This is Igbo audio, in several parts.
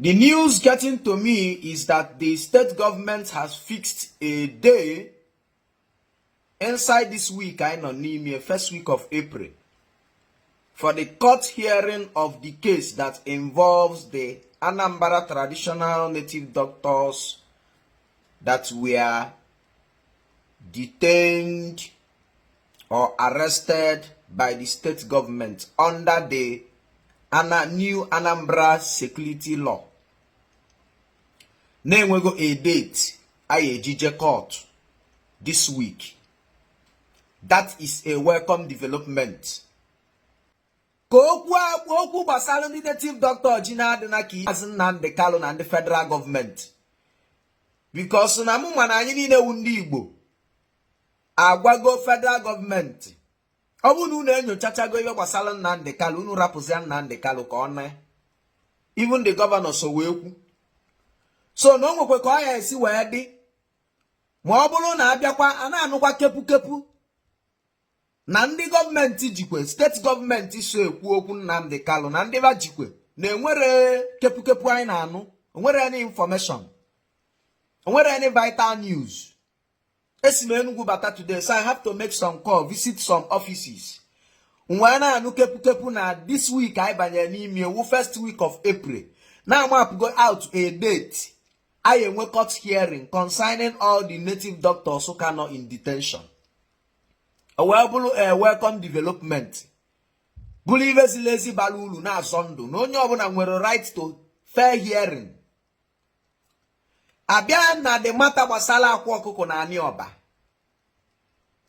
The news getting to me is that the state government has fixed a day inside this week, I know, n'ime first week of April, for the court hearing of the case that involves the Anambra traditional native doctors that were detained or arrested by the state government under the new Anambra security law. Na-enwego a date a ejije court this week. That is a welcome development. Ka okwu okwu gbasara ndị native doctor ji na-adị na ka Maazị Nnamdi Kanu na ndị federal gọọmenti, because na mụ ma na anyị niile wu ndị Igbo agwago federal gọọmenti, ọ bụrụ na unu enyochachago ihe gbasara Nnamdi Kanu, unu rapụzia Nnamdi Kanu ka ọ na. Even the governor so wee kwu so na o nwekwe ka ọ ya esi wee dị ma ọ bụrụ na abịakwa a na-anụkwa kepukepu na ndị gọọmenti jikwe steeti gọọmenti so ekwu okwu Nnamdi Kanu na ndị ba jikwe na enwere kepukepu anyị na-anụ, onwere any information, onwere any vital news. Esi m Enugu bata today, so I have to make some call, visit some offices. Wee na-anụ kepukepu na this week anyị banyere n'ime ewu first week of April, na-amapụgo out a date anyị enwe court hearing concerning all the native doctors who ka nọ in detention. O wee bụrụ a welcome development, bụrụ ibe ziri ezi, bara uru, na-azọ ndụ, na onye ọbụla nwere right to fair hearing. Abịa na the matter gbasara Akwa Ọkụkọ na Anị Ọba,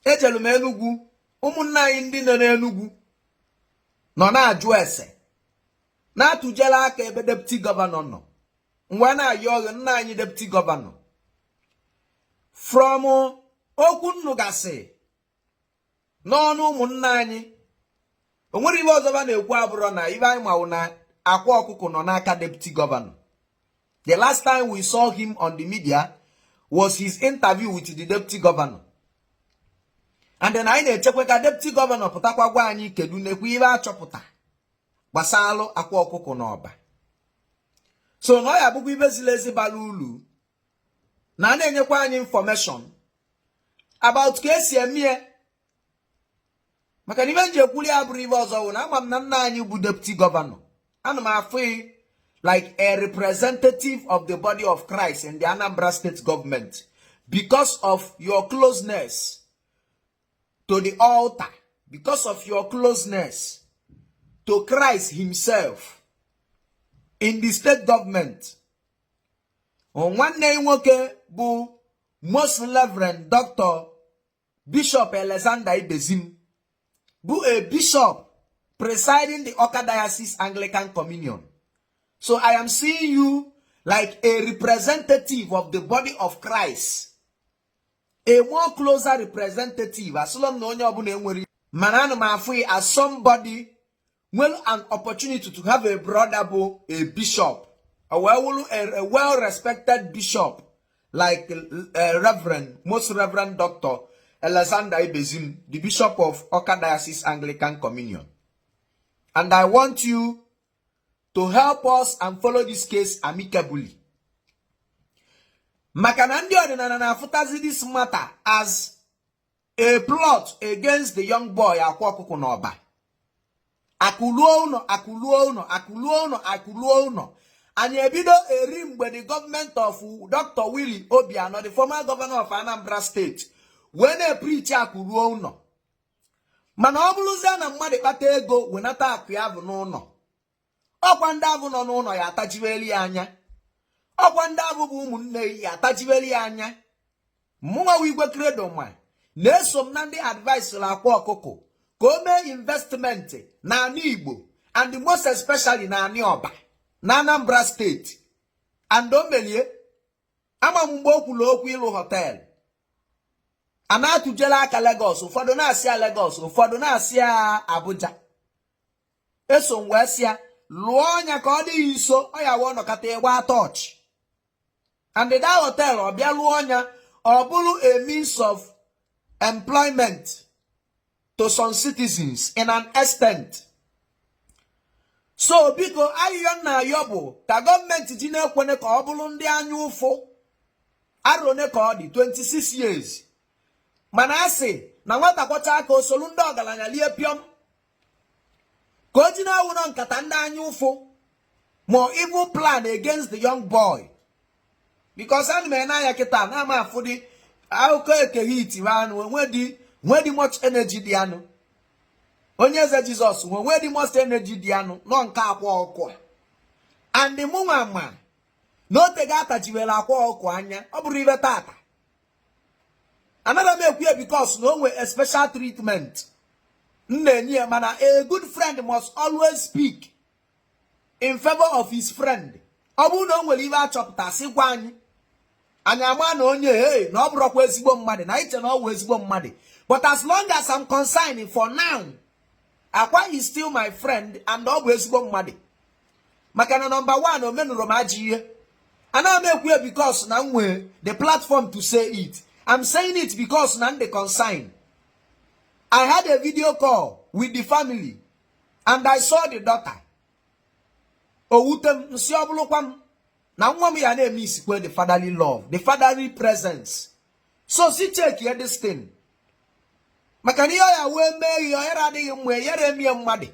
ejelu m Enugwu. Ụmụnne anyị ndị nọ n'Enugwu nọ na-ajụ ese, na-atụjela aka ebe deputy governor nọ. Mgbe na-ayọ ọghụ nna anyị deputy governor, from okwu nnụgasị n'ọnụ ụmụnna anyị, o nwere ibe ọzọ ba na-ekwu abụrọ na ibe anyị mawụ na Akwa Ọkụkọ nọ n'aka deputy governor. The last time we saw him on the media was his interview with the deputy governor, and then anyị na-echekwa ka deputy governor pụtakwa gwa anyị kedu nekwa ibe achọpụta gbasalụ Akwa Ọkụkọ n'Ọba. So na ọ ya bụkwa ibe ziri ezi, bara uru, na a na-enyekwa anyị information about ka esi eme ya, maka na ibe nji ekwuli ya bụrụ ibe ọzọ wụ na ama m na nna anyị bụ deputy governor, ana m afụ like a representative of the body of Christ in the Anambra State government because of your closeness to the altar, because of your closeness to Christ himself in the state government. Nwanne ya nwoke bụ Most Reverend Dr. Bishop Alexander Ibezim, bụ a bishop presiding the Awka Diocese Anglican Communion. So I am seeing you like a representative of the body of Christ, a more closer representative. Asụlọ m na onye ọbụla enwere, mana ana m afụ ya as somebody nwere an opportunity to have a brother bụ a bishop, a well respected bishop like Reverend, Most Reverend Dr. Alexander Ibezim, the bishop of Awka Diocese Anglican Communion. And I want you to help us and follow this case amicably, maka na ndị ọdịnala na-afụtazi this matter as a plot against the young boy Akwa Ọkụkọ n'Ọba. Akụluo ụlọ, akụluo ụlọ, akụluo ụlọ, akụluo ụlọ. Anyị ebido eri mgbe the government of Dr. Willie Obiano, the former governor of Anambra State, wee na-epreach akụruo ụlọ. Mana ọ bụrụzie na mmadụ kpata ego wenata akụ ya bụ n'ụlọ, ọkwa ndị abụ nọ n'ụlọ ya atajiweli ya anya, ọkwa ndị abụ bụ ụmụnne ya atajiweli ya anya. Mụnwa Igwe Credo ma na-eso m na ndị advice Akwa Ọkụkọ ka o mee investment na ala Igbo, and most especially na anị Ọba na Anambra Steeti. And o melie. Ama m mgbe o kwuru okwu ịlụ hotel, a na-atụjela aka Lagos, ụfọdụ na-asị ya Lagos, ụfọdụ na-asị ya Abuja. Eso m wee sị ya lụọ ọnya ka ọ dịghị nso, ọ ya wee nọkọta ịgba tọọchị. And that hotel, ọ bịa lụọ ọnya, ọ bụrụ a means of employment to some citizens in an extent. So biko, ayịyọ nna ayọ bụ ka gọọmenti ji na-ekwene ka ọ bụrụ ndị anya ụfụ. Arọ one ka ọ dị? 26 years. Mana a sị na nwata kwọcha aka, osolu ndị ọgaranya lie pịọm. Ka o ji na-awụrọ nkata ndị anya ụfụ ma evil plan against the young boy, because ana m ene anya kịta na ama afụ dị akụkọ ekeghị itiwe anụ nwedị much energy dị anụ. Onye eze Jizọs nwedị much energy dị anụ nọ nke akwa ọkụ a. And mụnwa ma na otego atachiwere akwa ọkụ anya. Ọ bụrụ ibe tata, anaghị m ekwu ya because na o nwee a special treatment m na-enye ya, mana a good friend must always speak in favor of his friend. Ọ bụrụ na o nwere ibe achọpụta, sị gwa anyị, anyị ama na onye, hey, na ọ bụrụkwa ezigbo mmadụ na iche na ọ bụ ezigbo mmadụ. But as long as I'm concerned, for now, Akwa is still my friend and ọ bụ ezigbo mmadụ, maka na number one, o menụrụ m ajọ ihe. Anaghị m ekwu ya because na m nwee the platform to say it. I'm saying it because na m dị concerned. I had a video call with the family and I saw the daughter. O wute m nsị. Ọ bụrụkwa m na nwa m ya na-eme isikwe the fatherly love, the fatherly presence. So si check ya this thing, maka na ihe ọ ya wee mee ihe ọyara adịghị mma, eyere emie mmadụ.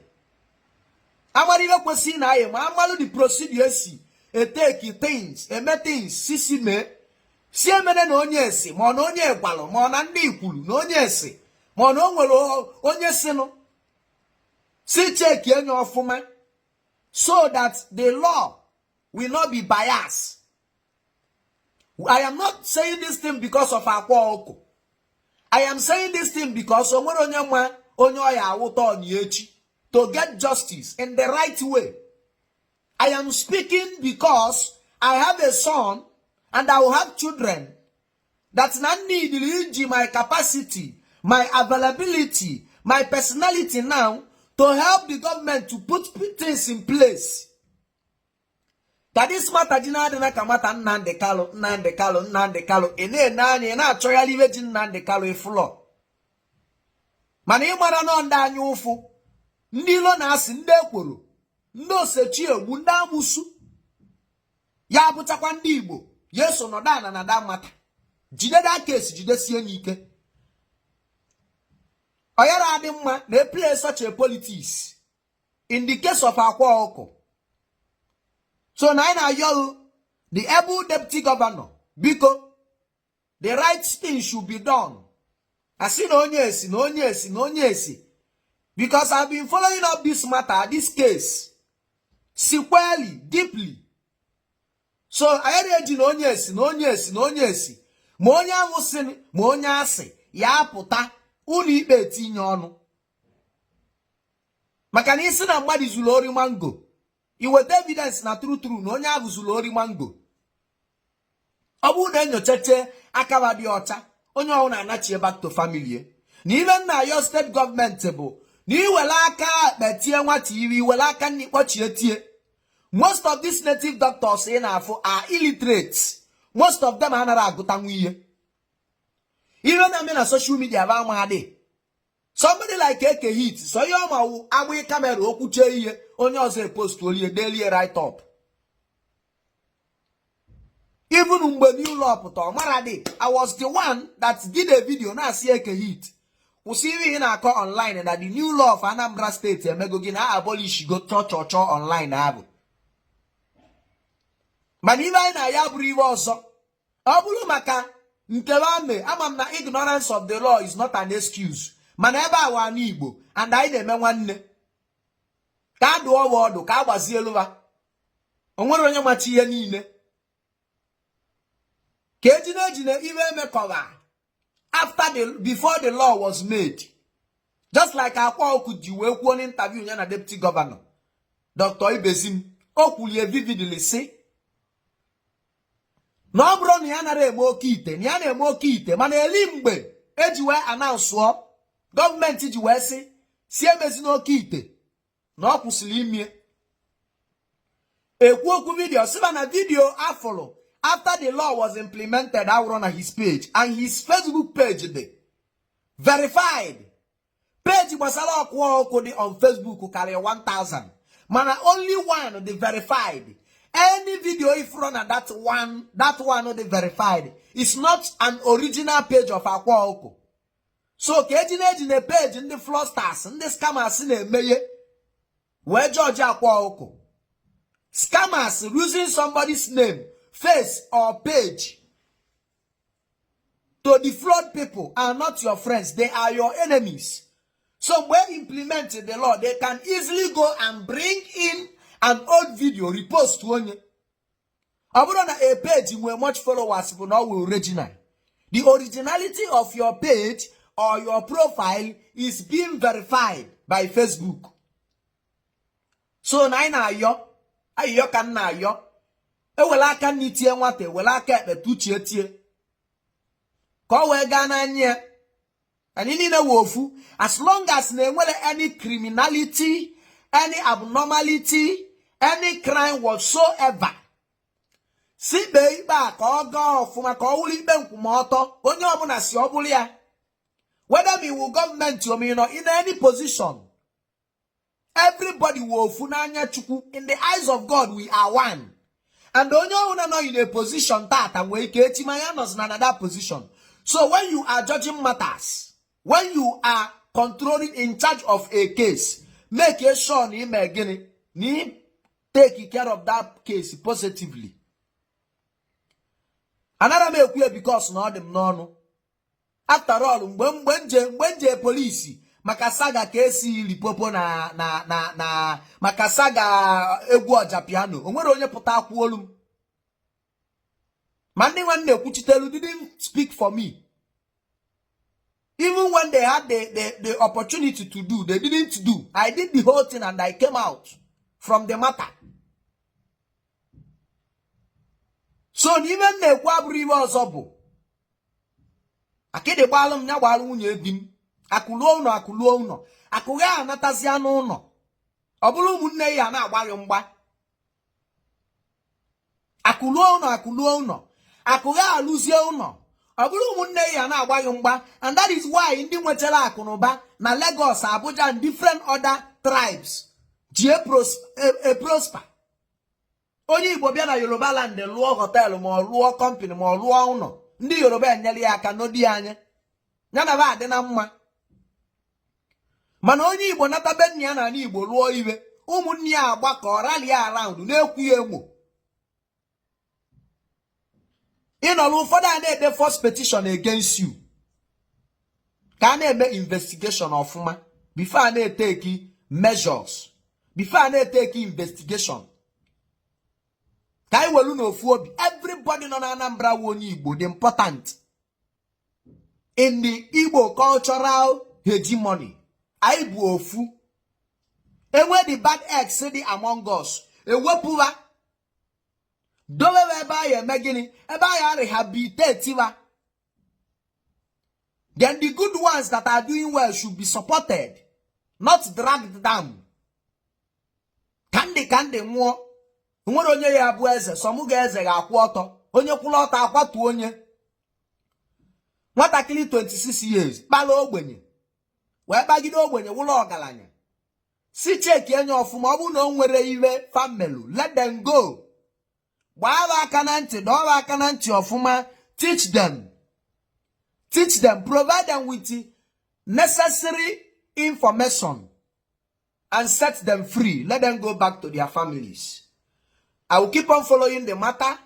Amara ihe kwesịrị na anyị ma amalụ the procedure esi eteki things, eme things sisi mee, si emene na onye esi, ma ọ na onye gwalụ, ma ọ na ndị kwuru na onye esi, ma ọ na o nwere onye sinụ, si cheki enye ọfụma so that the law will not be biased. I am not saying this thing because of akwa ọkụ. I am saying this thing because o nwere onye nwa onye ọya awụta ọnya echi to get justice in the right way. I am speaking because I have a son and I will have children that na need iji my capacity, my availability, my personality now to help the government to put things in place. Ka this matter ji na-adị ka mata Nnamdi Kanu, Nnamdi Kanu, Nnamdi Kanu. Ị na-ene anya, ị na-achọgharị iwe ji Nnamdi Kanu ịfụlọ, mana ị mara nọ ndị anya ụfụ, ndị ilo na-asị, ndị ekworo, ndị osechi egbu, ndị amụsu ya abụchakwa ndị Igbo ya eso nọdụ ana na da mata jide da kesi, jidesie ya ike. Ọ yara adị mma na play such a politics in the case of akwa ọkụ. So na anyị na-ayọ the able deputy governor, biko, the right thing should be done. Asị na onye esi na onye esi na onye esi, because I've been following up this matter, this case, sequely, deeply. So anyị na-eji na onye esi na onye esi na onye esi, ma onye ahụ sị ma onye asị ya apụta ụlọ ikpe etinye ọnụ, maka na isi na mmadụ zuru ori mango, iweta evidence na true true na onye ahụ zuru ori mango. Ọ bụrụ na enyochache akaba dị ọcha, onye ọhụrụ na-anachie back to family. Na ibe nna ayọ steeti gọọmenti bụ na iwere aka akpa tie nwata iri, iwere aka nri kpọchie tie. Most of these native doctors ị na-afụ are illiterate. Most of them anaghị agụtanwu ihe. Ihe na-eme na social media bụ amadị. Somebody like Eke Hit, so ihe ọma wụ agbị camera, okwuchie ihe, onye ọzọ epostuolie, delie write up. Even mgbe new law pụta, ọ mara dị. I was the one that did a video na-asị Eke Hit, kwụsị ihe ị na-akọ online na the new law of Anambra State emego gị na abolish go chọchọchọ online ahụ. Mana ibe anyị na ya bụrụ iwe ọzọ, ọ bụrụ maka nkebe ame, ama m na ignorance of the law is not an excuse. Mana ebe awa n'Igbo and anyị na-eme nwanne, ka a dụọ wa ọdụ, ka a gbazie elu ha. O nwere onye machi ihe niile ka ejine ejine iwe emekọba after the before the law was made, just like akwa okwu ji wee kwuo n'interview ya na deputy governor Dr. Ibezim. O kwulie vividly sị na ọ bụrụ na ya nara eme oke ite, na ya na-eme oke ite, mana eli mgbe eji wee anansụọ, gọọmenti ji wee sị si emezi n'oke ite, na ọ kwụsịrị imie. Ekwu okwu video sịba na video afọrọ after the law was implemented awụrụ na his page, and his Facebook page dị verified. Page gbasara ọkụ ọkụ dị on Facebook karịrị 1000, Mana only one dị verified. Any video ifụrụ na that one dị verified is not an original page of Akwa Ọkụkọ. So ka eji na-eji na page ndị fraudsters, ndị scammers na-emeghe wee judge Akwa Ọkụkọ. Scammers using somebody's name, face or page to defraud people are not your friends. They are your enemies. So mgbe implement the law, they can easily go and bring in an old video, repost onye. Ọ bụrụ na a page nwere much followers bụ na ọ wụ original. The originality of your page or your profile is being verified by Facebook. So na anyị na-ayọ ayịyọ ka m na-ayọ, ewere aka nni tie nwata, ewere aka ekpe tuchie tie ka ọ wee gaa n'anya ya. Anyị niile wụ ofu. As long as na enwere any criminality, any abnormality, any crime whatsoever, si kpee ikpe a ka ọ gaa ọfụma, ka ọ wụrụ ikpe nkwụmọtọ. Onye ọbụla si ọ bụrụ ya, whether ma iwu gọọmenti or nọ in any position, everybody wụ ofu n'anya Chukwu. In the eyes of God, we are one. And onye ọbụla nọ in a position tata nwee ike echi ma ya nọzi na that position. So when you are judging matters, when you are controlling, in charge of a case, make sure na ime gịnị, na ị take care of that case positively. Anara m ekwu ya because na ọ dị m n'ọnụ. After all, mgbe nje polisi maka saga ka esi Lipopo na maka saga egwu ọja piano, o nwere onye pụta akwụ olu m. Ma ndị nwanne ekwuchitelu didn't speak for me. Even when they had the opportunity to do, they didn't do. I did the whole thing and I came out from the matter. So n'ime m na-ekwu abụrụ iwe ọzọ bụ akịdị gbaalụ m ya gbaalụ nwunye di m. Akụluo ụlọ, akụluo ụlọ, akụghị anatazi anụ ụlọ. Ọ bụrụ ụmụnne ya na-agbaghị mgba. Akụluo ụlọ, akụluo ụlọ, akụghị alụzie ụlọ. Ọ bụrụ ụmụnne ya na-agbaghị mgba. And that is why ndị nwetara akụ na ụba na Lagos, Abuja and different other tribes ji e prosper. Onye Igbo bịa na Yoruba land lụọ hotel, ma ọ lụọ company, ma ọ lụọ ụlọ, ndị Yoruba enyere ya aka n'odi anya ya na ba adị na mma. Mana onye Igbo nata be nna ya na ala Igbo lụọ iwe, ụmụnne ya agbakọ rally around na-ekwu ya emo. Ịnọrọ ụfọdụ a na-ede first petition against you ka a na-eme investigation ọfụma before a na-eteki measures, before a na-eteki investigation. Ka anyị welu n'ofu obi. Everybody nọ na Anambra wụ onye Igbo dị important in the Igbo cultural hegemony. Anyị bụ ofu. Enwe the bad eggs dị among us, ewepụwa, dowewe ebe anyị eme gịnị, ebe anyị rehabilitate wa. Then the good ones that are doing well should be supported, not dragged down. Ka ndị ka ndị nwụọ, nwere onye ya bụ eze sọmụ ga eze ga-akwụ ọtọ. Onye kwụrụ ọtọ akwatu onye. Nwatakịrị 26 years kpala ogbenye wee kpagide ogbenye wụlọ ọgaranya. Si cheki enye ọfụma. Ọ bụrụ na o nwere iwe family, let them go. Gbaa ha aka na ntị, dọọ ha aka na ntị ọfụma. Teach them, teach them, provide them with necessary information and set them free. Let them go back to their families. I will keep on following the matter.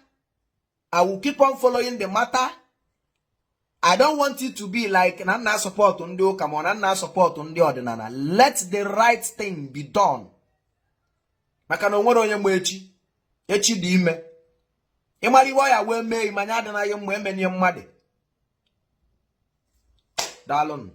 I will keep on following the matter. I don't want it to be like na nna support ndị ụka ma ọ na nna support ndị ọdịnala. Let the right thing be done, maka na o nwere onye ma echi. Echi dị ime. Ịmara iwe ya wee mee imanya adịnaghị mma emenye mmadụ. Daalụnụ.